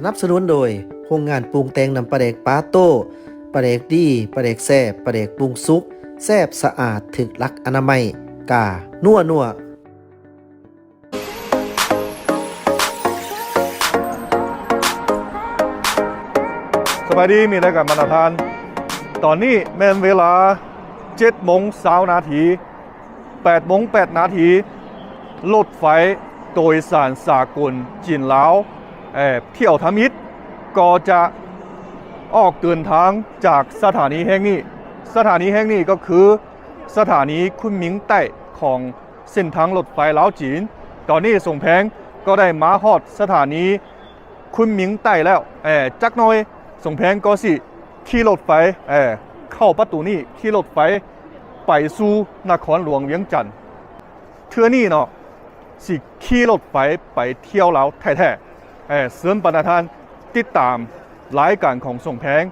ສະໜັບສະໜູນໂດຍ ໂຮງງານປຸງແຕ່ງນ້ຳປາແດກປາໂຕ້ ປາແດກດີ ປາແດກແຊບ ປາແດກປຸງສຸກ ແຊບສະອາດ ຖືກຫຼັກອະນາໄມ ກາ ນົວໆ. ສະບາຍດີ ມິດແລະກັນບັນດາທ່ານ, ຕອນນີ້ແມ່ນເວລາເຈັດໂມງຊາວນາທີ ແປດໂມງແປດນາທີ ລົດໄຟໂດຍສານສາກົນຈີນລາວ ເອີ ຖ້ຽວທຳອິດກໍຈະອອກເດີນທາງຈາກສະຖານີແຫ່ງນີ້. ສະຖານີແຫ່ງນີ້ກໍຄືສະຖານີຄຸນມິງໃຕ້ຂອງເສັ້ນທາງລົດໄຟລາວຈີນ. ຕອນນີ້ສົງແພງກໍໄດ້ມາຮອດສະຖານີ ຄຸນມິງໃຕ້ແລ້ວ ເອີ ຈັກໜ່ອຍສົງແພງກໍຊິຂີ່ລົດໄຟ ເອີ ເຂົ້າປະຕູນີ້ ຂີ່ລົດໄຟໄປສູ່ນະຄອນຫຼວງວຽງຈັນ. ເທື່ອນີ້ເນາະ ຊິຂີ່ລົດໄຟໄປທ່ຽວລາວແທ້ໆ. ເອີ ເຊີນບັນດາທ່ານຕິດຕາມລາຍການຂອງສົງແພງ.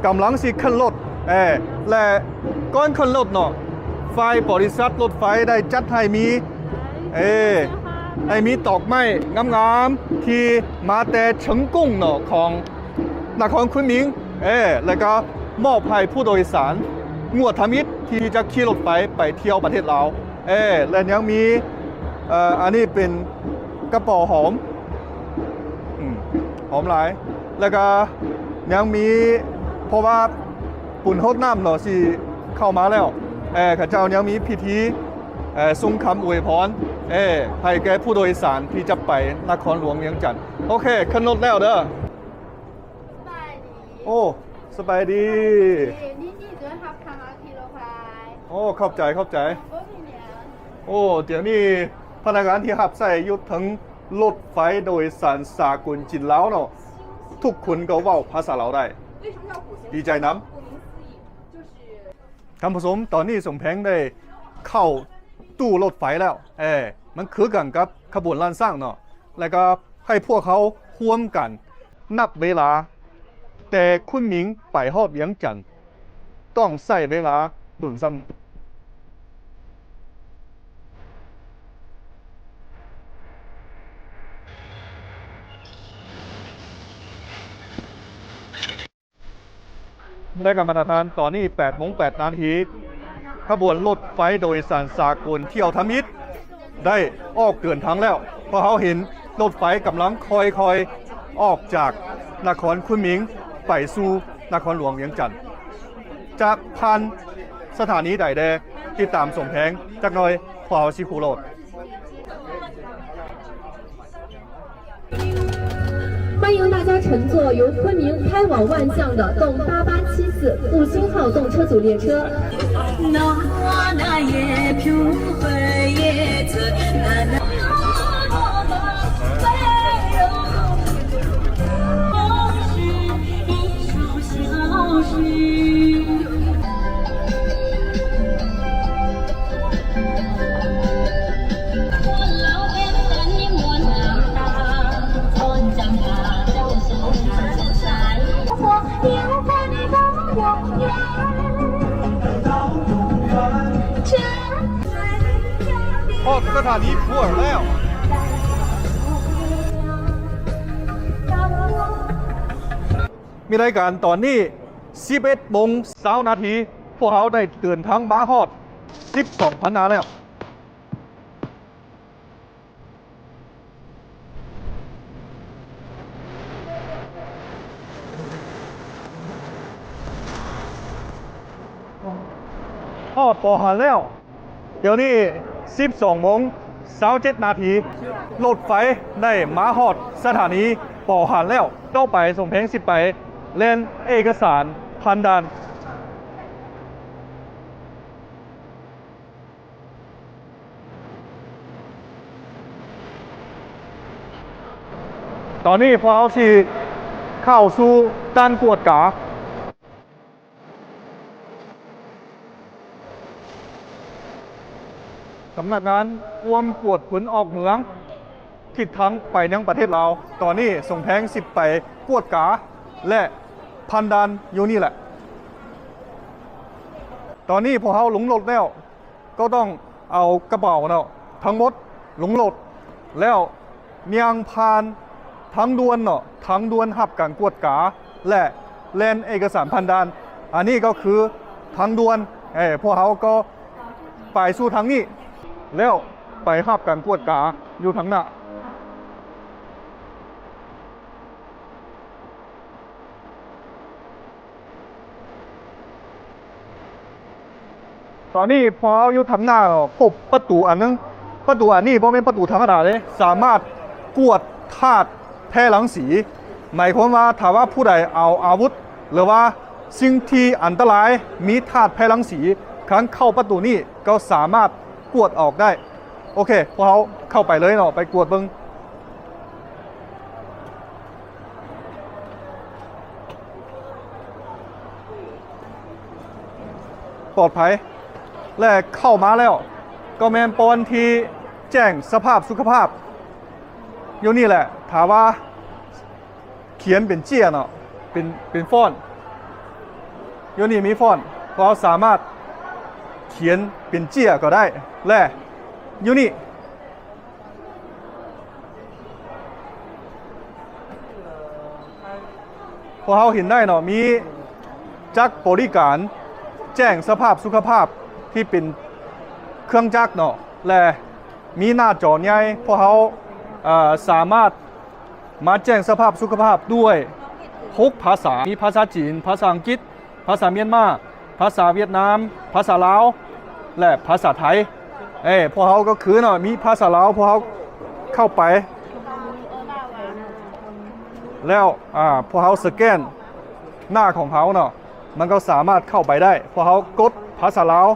ກຳລັງຊິຂຶ້ນລົດ ເອີ ແລະ ກ່ອນຂຶ້ນລົດເນາະ ຝ່າຍບໍລິສັດລົດໄຟໄດ້ຈັດໃຫ້ມີ ເອີ ໃຫ້ມີດອກໄມ້ງາມໆ ທີ່ມາແຕ່ເຊີງກຸ້ງເນາະ ຂອງນະຄອນຄຸນໝິງ ເອີ ແລ້ວກໍມອບໃຫ້ຜູ້ໂດຍສານງວດທຳອິດທີ່ຈະຂີ່ລົດໄຟໄປທ່ຽວປະເທດລາວ ເອີ ແລະ ຍັງມີ ເອີ ອັນນີ້ເປັນກະເປົາຫອມ ອືມ ຫອມຫຼາຍ. ແລ້ວກະຍັງມີ ເພາະວ່າບຸນຫົດນ້ຳເນາະ ຊິເຂົ້າມາແລ້ວ ເອີ ເຂົາເຈົ້າຍັງມີພິທີ ເອີ ສົ່ງຄຳອວຍພອນ ເອີ ໃຫ້ແກ່ຜູ້ໂດຍສານທີ່ຈະໄປນະຄອນຫຼວງວຽງຈັນ. ໂອເຄ ຂຶ້ນລົດແລ້ວເດີ. ສະບາຍດີ. ໂອ້ ສະບາຍດີ. ນີ້ ນີ້ ນີ້ ໂອ້ ຂອບໃຈ ຂອບໃຈ. ໂອ້ ດຽວນີ້ພະນັກງານທີ່ຮັບໃຊ້ຢູ່ເທິງລົດໄຟໂດຍສານສາກົນຈີນລາວເນາະ ທຸກຄົນກໍເວົ້າພາສາລາວໄດ້ ດີໃຈນຳ. ທ່ານຜູ້ຊົມ ຕອນນີ້ສົມແພງໄດ້ເຂົ້າຕູ້ລົດໄຟແລ້ວ ເອີ ມັນຄືກັນກັບຂະບວນລ້ານຊ້າງເນາະ ແລ້ວກໍໃຫ້ພວກເຮົາຮ່ວມກັນນັບເວລາ ແຕ່ຄຸນໝິງໄປຮອດວຽງຈັນ ຕ້ອງໃຊ້ເວລາດົນສ່ຳ ໄດ້ກັນບັນດາທ່ານ ຕອນນີ້ແປດໂມງແປດນາທີ ຂະບວນລົດໄຟໂດຍສານສາກົນຖ້ຽວທຳອິດໄດ້ອອກເດີນທາງແລ້ວ. ພວກເຮົາເຫັນລົດໄຟກຳລັງຄ່ອຍໆອອກຈາກນະຄອນຄຸນໝິງໄປສູ່ນະຄອນຫຼວງວຽງຈັນ. ຈະຜ່ານສະຖານີໃດແດ່ ຕິດຕາມສົມແພງຈັກໜ່ອຍ ພວກເຮົາຊິຮູ້ໂລດ. 欢迎大家乘坐由昆明开往万象的动八八七四复兴号动车组列车。 ຮອດສະຖານີພວກແລ້ວ. ມີລາຍການຕອນນີ້ສິບເອັດໂມງຊາວນາທີ ພວກເຮົາໄດ້ເດີນທາງມາຮອດສິບສອງພັນນາແລ້ວ. ຮອດປໍຮານແລ້ວ. ດຽວນີ້ສິບສອງໂມງຊາວເຈັດນາທີ ລົດໄຟໄດ້ມາຮອດສະຖານີປໍຮານແລ້ວ. ຕໍ່ໄປສົມແພງຊິໄປແລ່ນເອກະສານຜ່ານດ່ານ. ຕອນນີ້ພວກເຮົາຊິເຂົ້າສູ່ດ່ານກວດກາ. ສຳນັກງານກວມກວດຄົນອອກເມືອງ ທິດທາງໄປຍັງປະເທດລາວ. ຕອນນີ້ສົມແພງຊິໄປກວດກາ ແລະ ຜ່ານດ່ານຢູ່ນີ້ແຫຼະ. ຕອນນີ້ພວກເຮົາລົງລົດແລ້ວ ກໍຕ້ອງເອົາກະເປົາເນາະ ທັງໝົດລົງລົດ ແລ້ວຍ່າງຜ່ານທາງດ່ວນເນາະ ທາງດ່ວນຮັບການກວດກາ ແລະ ແລ່ນເອກະສານຜ່ານດ່ານ. ອັນນີ້ກໍຄືທາງດ່ວນ. ເອີ ພວກເຮົາກໍໄປສູ່ທາງນີ້ ແລ້ວໄປຮັບການກວດກາຢູ່ທາງໜ້າ. ຕອນນີ້ພໍຢູ່ທາງໜ້າ ພົບປະຕູອັນໜຶ່ງ. ປະຕູອັນນີ້ບໍ່ແມ່ນປະຕູທຳມະດາເດ້, ສາມາດກວດທາດແພລັງສີ. ໝາຍຄວາມວ່າ ຖ້າວ່າຜູ້ໃດເອົາອາວຸດ ຫຼືວ່າສິ່ງທີ່ອັນຕະລາຍ ມີທາດແພລັງສີ, ຄັນເຂົ້າປະຕູນີ້ ກໍສາມາດກວດອອກໄດ້. ໂອເຄ ພວກເຮົາເຂົ້າໄປເລີຍເນາະ, ໄປກວດເບິ່ງ. ປອດໄພ ແລະ ເຂົ້າມາແລ້ວ ກໍແມ່ນບ່ອນທີ່ແຈ້ງສະພາບສຸຂະພາບ ຢູ່ນີ້ແຫຼະ. ຖ້າວ່າຂຽນເປັນເຈ້ຍເນາະ ເປັນ ເປັນຟອນ ຢູ່ນີ້ມີຟອນ ເຮົາສາມາດຂຽນເປັນເຈ້ຍກໍໄດ້ ແລະ ຢູ່ນີ້ ພວກເຮົາເຫັນໄດ້ເນາະ ມີຈັກບໍລິການແຈ້ງສະພາບສຸຂະພາບທີ່ເປັນເຄື່ອງຈັກເນາະ ແລະ ມີໜ້າຈໍໃຫຍ່ ພວກເຮົາ ເອີ ສາມາດມາແຈ້ງສະພາບສຸຂະພາບດ້ວຍຫົກພາສາ ມີພາສາຈີນ, ພາສາອັງກິດ, ພາສາມຽນມາ, ພາສາຫວຽດນາມ, ພາສາລາວ ແລະ ພາສາໄທ. ເອີ ພວກເຮົາກໍຄືເນາະ ມີພາສາລາວ ພວກເຮົາເຂົ້າໄປ ແລ້ວ ອາ ພວກເຮົາສະແກນໜ້າຂອງເຮົາເນາະ ມັນກໍສາມາດເຂົ້າໄປໄດ້. ພວກເຮົາກົດພາສາລາວ.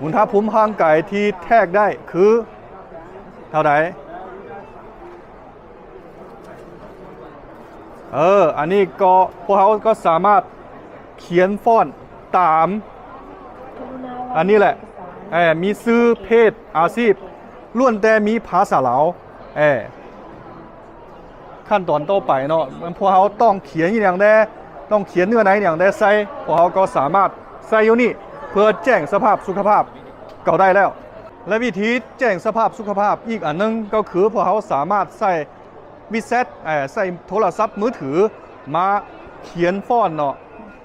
ອຸນຫະພູມຮ່າງກາຍທີ່ແທກໄດ້ຄືເທົ່າໃດ? ເອີ ອັນນີ້ກໍ ພວກເຮົາກໍສາມາດຂຽນຟອນຕາມ ອັນນີ້ແຫຼະ ເອີ ມີຊື່ ເພດ ອາຊີບ ລ້ວນແຕ່ມີພາສາລາວ. ເອີ ຂັ້ນຕອນຕໍ່ໄປເນາະ ພວກເຮົາຕ້ອງຂຽນອີ່ຫຍັງແດ່ ຕ້ອງຂຽນເນື້ອໃນອີ່ຫຍັງແດ່ໃສ່ ພວກເຮົາກໍສາມາດໃສ່ຢູ່ນີ້ ເພື່ອແຈ້ງສະພາບສຸຂະພາບກໍໄດ້ແລ້ວ. ແລະ ວິທີແຈ້ງສະພາບສຸຂະພາບອີກອັນໜຶ່ງ ກໍຄືພວກເຮົາສາມາດໃຊ້ WeChat ເອີ ໃຊ້ໂທລະສັບມືຖືມາຂຽນຟອນເນາະ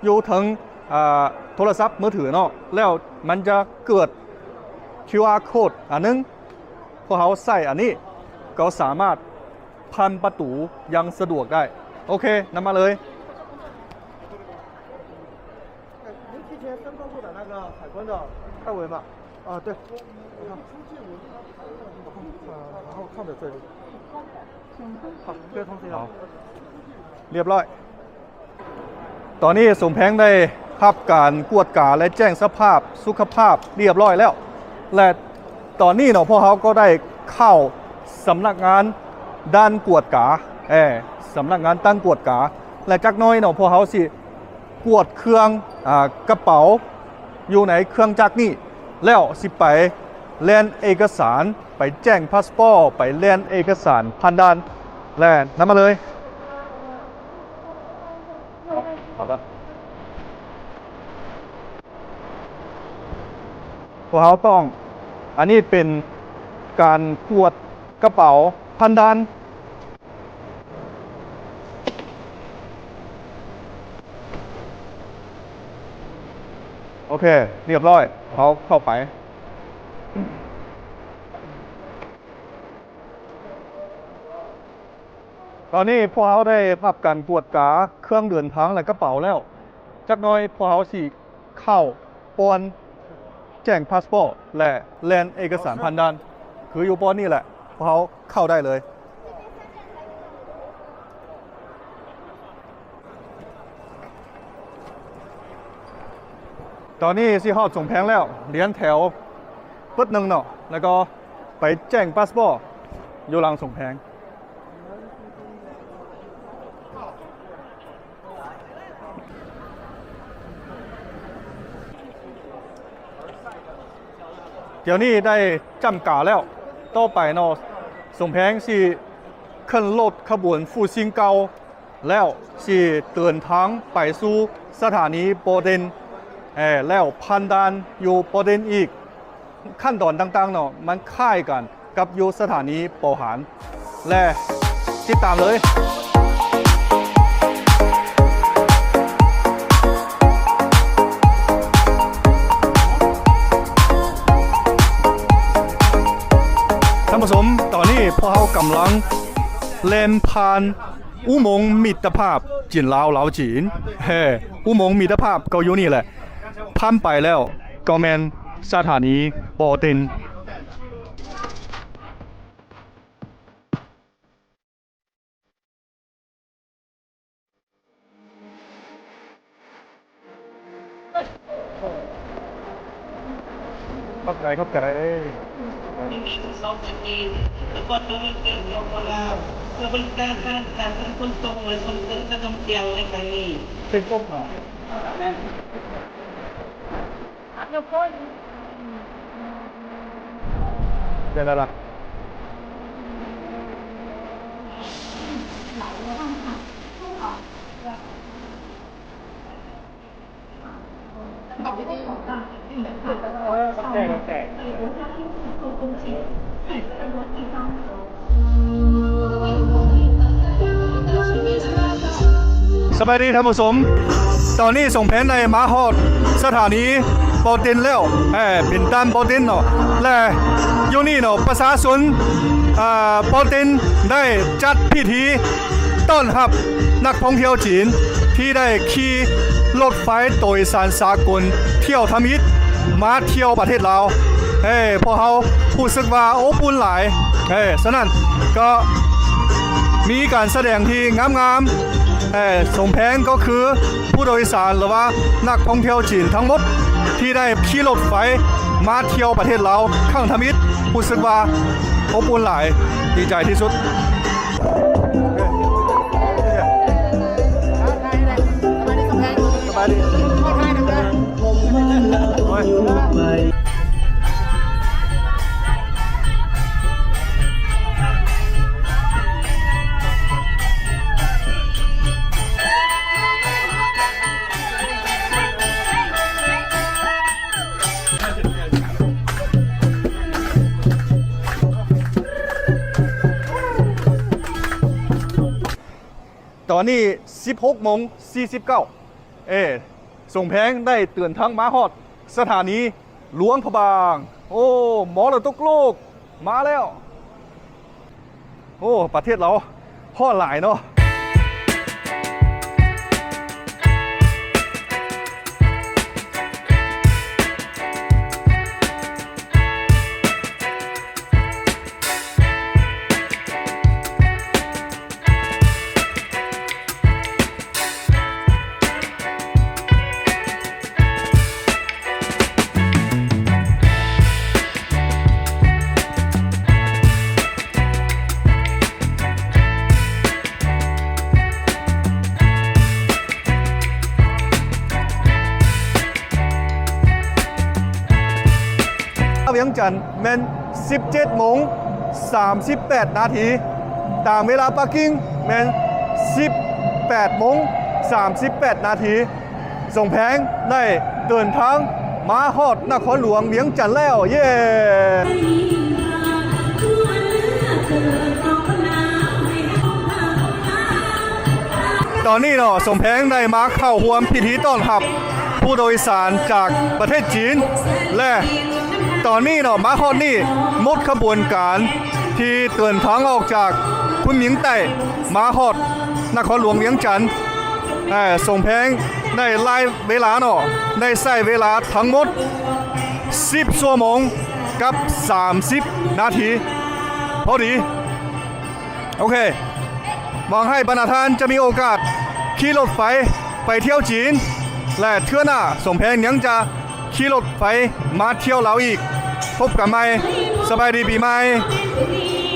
ຢູ່ເທິງ ອາ ໂທລະສັບມືຖືເນາະ ແລ້ວມັນຈະເກີດ ຄິວອາ ໂຄດ ອັນໜຶ່ງ ພວກເຮົາໃຊ້ອັນນີ້ກໍສາມາດຜ່ານປະຕູຢ່າງສະດວກໄດ້. ໂອເຄ ນຳມາເລີຍ. 您提前申报过的那个海关的二维码。啊，对，我看，我看，呃，然后看着这里。好，这个通知了。好，รຽບຮ້ອຍ. ຕອນນີ້ສົມແພງໄດ້ຮັບການກວດກາ ແລະ ແຈ້ງສະພາບສຸຂະພາບລຽບຮ້ອຍແລ້ວ ແລະ ຕອນນີ້ເນາະ ພວກເຮົາກໍໄດ້ເຂົ້າສຳນັກງານດ່ານກວດກາ ເອີ ສຳນັກງານຕັ້ງກວດກາ ແລະ ຈັກໜ້ອຍເນາະ ພວກເຮົາຊິກວດເຄື່ອງ ອາ ກະເປົາຢູ່ໃນເຄື່ອງຈັກນີ້ ແລ້ວຊິໄປແລ່ນເອກະສານ ໄປແຈ້ງພາສປອດ ໄປແລ່ນເອກະສານຜ່ານດ່ານ ແລ່ນນຳມາເລີຍ. ພວກເຮົາຕ້ອງ ອັນນີ້ເປັນການກວດກະເປົາຜ່ານດ່ານ. ໂອເຄ ລຽບຮ້ອຍ ເຮົາເຂົ້າໄປ. ຕອນນີ້ພວກເຮົາໄດ້ຮັບການກວດກາເຄື່ອງເດີນທາງ ແລະ ກະເປົາແລ້ວ. ຈັກໜ້ອຍພວກເຮົາຊິເຂົ້າບ່ອນແຈ້ງພາສປອດ ແລະ ແລ່ນເອກະສານຜ່ານດ່ານ ຄືຢູ່ບ່ອນນີ້ແຫຼະ ພວກເຮົາເຂົ້າໄດ້ເລີຍ. ຕອນນີ້ຊິຮອດສົມແພງແລ້ວ ລຽນແຖວປຶດໜຶ່ງເນາະ ແລ້ວກໍໄປແຈ້ງພາສປອດຢູ່ຫຼັງສົມແພງ. ດຽວນີ້ໄດ້ຈ້ຳກາແລ້ວ ຕໍ່ໄປເນາະ ສົມແພງຊິຂຶ້ນລົດຂະບວນຟູຊິງເກົ່າ ແລ້ວຊິເດີນທາງໄປສູ່ສະຖານີບໍ່ເຕັນ ແລ້ວຜ່ານດ່ານຢູ່ບໍ່ເຕັນອີກ. ຂັ້ນຕອນຕ່າງໆເນາະ ມັນຄ້າຍກັນກັບຢູ່ສະຖານີປໍຫານ ແລະ ຕິດຕາມເລີຍ. ທ່ານຜູ້ຊົມ ຕອນນີ້ພວກເຮົາກຳລັງແລ່ນຜ່ານ ອຸໂມງມິດຕະພາບຈີນລາວ ລາວຈີນ ເອີ ອຸໂມງມິດຕະພາບກໍຢູ່ນີ້ແຫຼະ ຜ່ານໄປແລ້ວກໍແມ່ນສະຖານີບໍ່ເຕັນ. ຂອບໃຈ ຂອບໃຈ. ສອງພັນເອັດ ແລ້ວກໍໂຕເງິນເກີນສປປ ລາວ ເພື່ອບໍລິການດ້ານການຂົນສົ່ງ ແລະ ສົ່ງເສີມການທ່ອງທ່ຽວໃນຄັ້ງນີ້. ເປັນກົບເນາະ. ເປັນລະລະ. ສະບາຍດີທ່ານຜູ້ຊົມ, ຕອນນີ້ສົມແພງໄດ້ມາຮອດສະຖານີປ ບໍ່ເຕັນແລ້ວ ເອີ ເປັນດ່ານບໍ່ເຕັນເນາະ ແລະ ຢູ່ນີ້ເນາະ ປະຊາຊົນ ເອີ ບໍ່ເຕັນໄດ້ຈັດພິທີຕ້ອນຮັບນັກທ່ອງທ່ຽວຈີນ ທີ່ໄດ້ຂີ່ລົດໄຟໂດຍສານສາກົນຖ້ຽວທຳອິດມາທ່ຽວປະເທດລາວ. ເອີ ພວກເຮົາຮູ້ສຶກວ່າອົບອຸ່ນຫຼາຍ. ເອີ ສະນັ້ນກໍມີການສະແດງທີ່ງາມໆ. ເອີ ສົມແພງກໍຄື ຜູ້ໂດຍສານ ຫຼືວ່ານັກທ່ອງທ່ຽວຈີນທັງໝົດ ທີ່ໄດ້ຂີ່ລົດໄຟມາທ່ຽວປະເທດລາວຄັ້ງທຳອິດ ຮູ້ສຶກວ່າອົບອຸ່ນຫຼາຍ ດີໃຈທີ່ສຸດ. ສະບາຍດີ. ຕອນນີ້ສິບຫົກໂມງສີ່ສິບເກົ້າ ເອີ ສົມແພງໄດ້ເດີນທາງມາຮອດສະຖານີຫຼວງພະບາງ. ໂອ້ ມໍລະດົກໂລກມາແລ້ວ. ໂອ້ ປະເທດລາວຮ້ອນຫຼາຍເນາະ. ວຽງຈັນແມ່ນສິບເຈັດໂມງສາມສິບແປດນາທີ, ຕາມເວລາປັກກິ່ງແມ່ນສິບແປດໂມງສາມສິບແປດນາທີ. ສົມແພງໄດ້ເດີນທາງມາຮອດນະຄອນຫຼວງວຽງຈັນແລ້ວ. ເຢ້! ຕອນນີ້ເນາະ ສົມແພງໄດ້ມາເຂົ້າຮ່ວມພິທີຕ້ອນຮັບຜູ້ໂດຍສານຈາກປະເທດຈີນ ແລະ ຕອນນີ້ເນາະ ມາຮອດນີ້ໝົດຂະບວນການທີ່ເດີນທາງອອກຈາກຄຸນໝິງໃຕ້ມາຮອດນະຄອນຫຼວງວຽງຈັນ. ເອີ ສົມແພງໄດ້ລາຍເວລາເນາະ ໄດ້ໃຊ້ເວລາທັງໝົດສິບຊົ່ວໂມງກັບສາມສິບນາທີ ພໍດີ. ໂອເຄ ຫວັງໃຫ້ບັນດາທ່ານຈະມີໂອກາດຂີ່ລົດໄຟໄປທ່ຽວຈີນ ແລະ ເທື່ອໜ້າສົມແພງຍັງຈະຂີ່ລົດໄຟມາທ່ຽວລາວອີກ. ພົບກັນໃໝ່. ສະບາຍດີປີໃໝ່.